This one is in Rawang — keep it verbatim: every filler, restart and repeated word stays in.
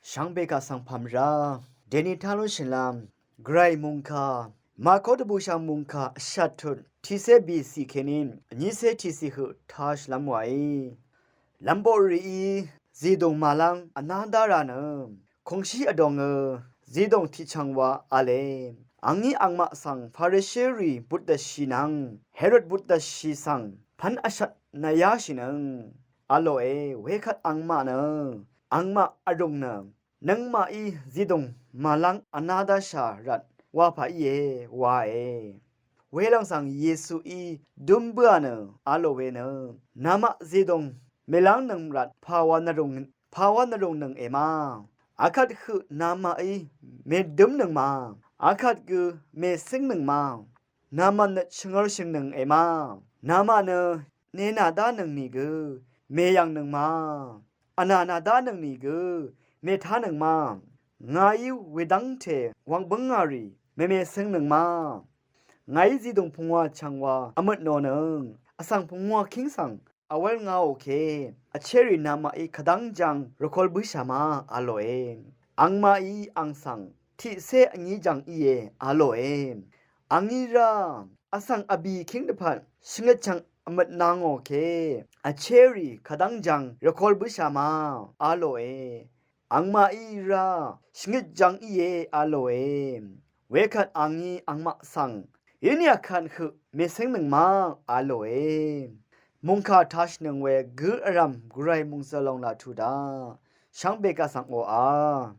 Shvngbe kaq svng pàmvrá dèni tá lúnshìnlv́m Gvray mòngkà Màkó dvbùshv̀ng mòngkà vshat tut tiqcé bìcì kèní vnícé tiqcì høq tāshìlv́m wàí. Lv̀mboq rìí zìdùng màlv́ng vná dá rà nø kòngshí vdòngø zìdùng tiqchv̀ng wa v̄le. Angí angmaq svng Farisherì but dvshì nvng Herod but dvshì svng pv́n vshvt nvyáshìnøng v̄lòe. Wekvt angmaq nø angmaq vrùng nø nøngmaqí zìdùng màlv́ng vná dáshà rvt wapà íe wae. Welòng svng Yesuí dúm bǿà nø v̄lò we nø namaq zìdùng mèlv́ngnøng rvt pàwà nvrùng pàwà nvrùngnøng èma. Akvt høq namaqí mèdǿmnøng ma. Akvt gø mècíngnøng ma. Namaq nøt shvngørshø̀ngnøng èma. Namaq nø nènà dánøng nìgø mèyv̀ngnøng ma. Vnànà dánøng nìgø mètánøng ma. Ngàí wedv́ngte wvng bǿngà rì mèmèsøngnøng ma. Ngàí zìdùng pungwà chv̀ngwa vmøt nònøng vsvng pungwà kíng svng vwv́l ngāò ke vchérì namaqí kadv́ng jv̄ng rvkol bǿshà ma v̄lòe. Angmaqí ang svng tiqcé vngí jv̄ng íe v̄lòe. Angí rá vsvng vbì kíng dvpvt shvngøt chv̀ng vmøt nangò ke vchérì kadv́ng jv̄ng rvkol bǿshà ma v̄lòe. Angmaqí rá shvngøt jv̄ng íe v̄lòe. Wekvt angí angmaq svng yøní akvt høq mècíngnøng ma v̄lòe. Mòngkà tāshìnøng we gǿ vrv̀m Gvray mòngzø̀l lòng laq tuq daq shvngbe kaq svng oqà.